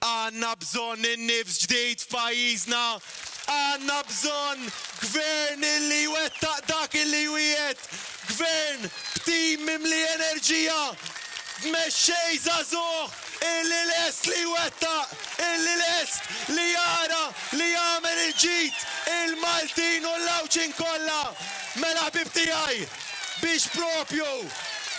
Għandna bżonn in-nifs ġdid f'pajjiżna. Għandna bżonn Gvern illi jwettaq dak illi jwiegħed. Gvern b'tim mimli enerġija, b'mexxej żagħżugħ illi lest li jwettaq, illi lest li jara li jagħmel il-ġid il-Maltin u l-Għawdxin kollha. Mela ħbieb tiegħi, biex propju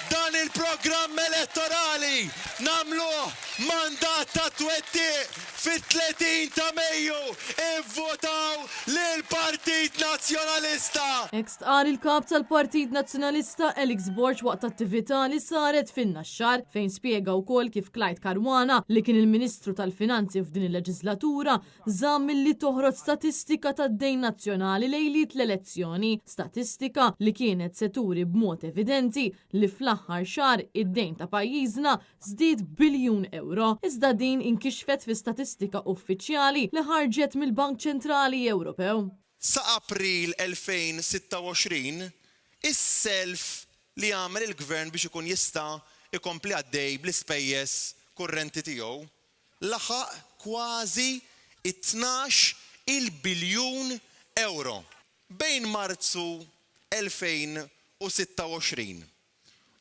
dan il-programm elettorali nagħmluh mandat ta' twettiq fit-30 ta' Mejju ivvutaw lill-Partit Nazzjonalista! Hekk stqarr il-Kap tal-Partit Nazzjonalista Alex Borg waqt attività li saret fin-Naxxar fejn spjega wkoll kif Clyde Caruana, li kien il-Ministru tal-Finanzi f'din il-leġiżlatura, żamm milli toħroġ statistika tad-dejn nazzjonali lejliet l-elezzjoni, statistika li kienet se turi b'mod evidenti li fl-aħħar xahar id-dejn ta' pajjiżna żdied b'biljun ewro. Iżda din inkixfet fi statistika uffiċjali li ħarġet mill-Bank Ċentrali Ewropew. Sa April 2026, is-self li għamel il-Gvern biex ikun jista' jkompli għaddej bl-ispejjeż kurrenti tiegħu laħaq kważi t-tnax-il biljun ewro. Bejn Marzu 2026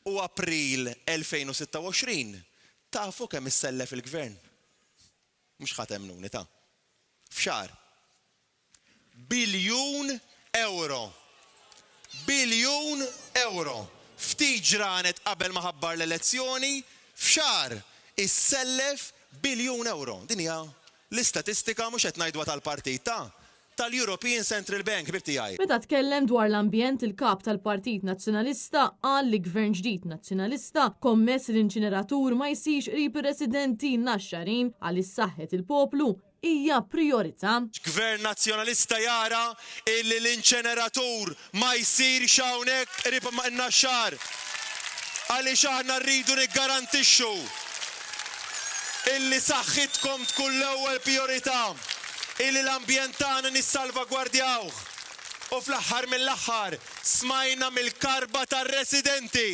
u April 2026 tafu kemm issellef il-Gvern? Mhux ħa temmnuni ta. F'xahar. Biljun ewro. Biljun ewro. Ftit ġranet qabel ma ħabbar l-elezzjoni, f'xahar issellef biljun ewro. Din hija l-istatistika mhux qed ngħiduha tal-partit ta. Tal-European Central Bank, ħbieb tiegħi. Meta tkellem dwar l-ambjent, il-Kap tal-Partit Nazzjonalista qal li Gvern ġdid Nazzjonalista kommess li l-inċineratur ma jsirx qrib ir-residenti Naxxarin għaliex saħħet il-poplu hija prijorità. Gvern Nazzjonalista jara illi l-inċeneratur ma jsirx hawnhekk qrib in-Naxxar għaliex aħna rridu niggarantixxu illi saħħitkom tkun l-ewwel prijorità, illi l-ambjent tagħna nissalvagwardjawh u fl-aħħar mill-aħħar smajna mill-karba tar-residenti.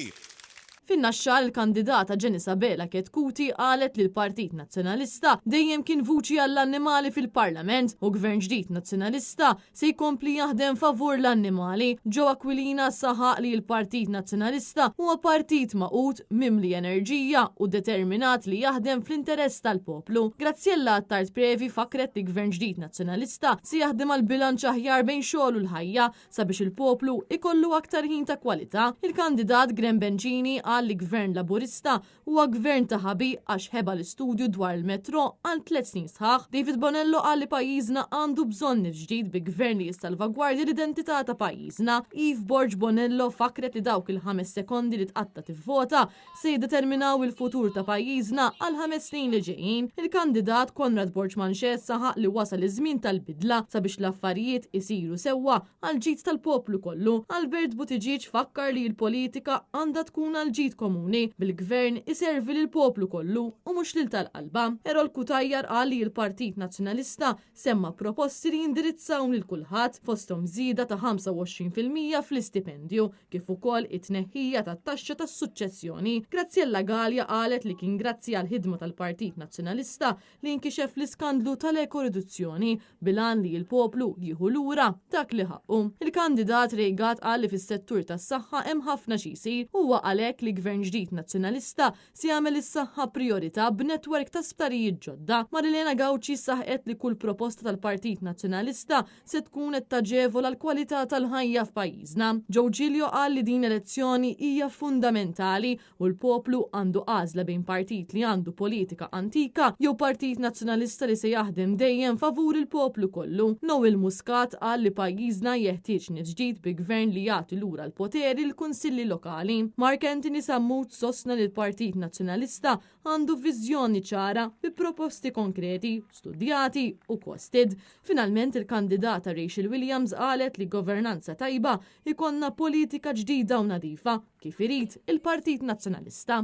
Fin-Naxxar il-kandidata Janice Abela Chetcuti qalet li l-Partit Nazzjonalista dejjem kien vuċi għall-annimali fil-Parlament u Gvern ġdid Nazzjonalista se jkompli jaħdem favur l-annimali. Joe Aquilina saħaq li l-Partit Nazzjonalista huwa partit magħqud, mimli enerġija u determinat li jaħdem fl-interess tal-poplu. Graziella Attard Previ fakkret li Gvern ġdid Nazzjonalista se jaħdem għal bilanċ aħjar bejn xogħol u l-ħajja Sabiex il-poplu ikollu aktar ħin ta' kwalità, il-kandidat Graham Bencini qal li Gvern Laburista huwa gvern ta' ħabi għax ħeba l-istudju dwar il-metro għal tlett snin sħaħ. David Bonello qal li pajjiżna għandu bżonn nifs ġdid bi gvern li jissalvagwardja l-identità ta' pajjiżna. Eve Borg Bonello fakkret li dawk il-ħames sekondi li tqatta' tivvota se jiddeterminaw il-futur ta' pajjiżna għall-ħames snin li ġejjin. Il-kandidat Conrad Borg Manché saħaq li wasal iż-żmien tal-bidla sabiex l-affarijiet isiru sewwa għall-ġid tal-poplu kollu. Albert Buttigieg fakkar li l-politika għandha tkun għall-ġid komuni, bil-Gvern iservi lill-poplu kollu u mhux lil tal-qalba. Errol Cutajar qal li l-Partit Nazzjonalista semma proposti li jindirizzaw lil kulħadd, fosthom żieda ta' 25% fl-istipendju, kif ukoll it-tneħħija tat-taxxa tas-suċċessjoni. Graziella Galea qalet li kien grazzi għall-ħidma tal-Partit Nazzjonalista li nkixef l-iskandlu tal-ekoriduzzjoni bil-għan li l-poplu jieħu lura dak li ħaqqu. Il-kandidat Ray Gatt qal li fis-settur tas-saħħa hemm ħafna xi jsir u huwa għalhekk li Gvern ġdid Nazzjonalista se jagħmel is-saħħa prijorità b'netwerk ta' sptarijiet ġodda. Marilena Gauci saħqet li kull proposta tal-Partit Nazzjonalista se tkun qed taġevola l-kwalità tal-ħajja f'pajjiżna. Joe Giglio qal li din l-elezzjoni hija fundamentali u l-poplu għandu għażla bejn partit li għandu politika antika jew Partit Nazzjonalista li se jaħdem dejjem favur il-poplu kollu. Noel Muscat qal li pajjiżna jeħtieġ nifs ġdid bi gvern li jagħti lura l-poteri lill-kunsilli lokali. Mark Anthony Sammut sostna li l-Partit Nazzjonalista għandu viżjoni ċara bi proposti konkreti, studjati u costed. Finalment il-kandidata Rachel Williams qalet li governanza tajba jkollna politika ġdida u nadifa, kif irid il-Partit Nazzjonalista.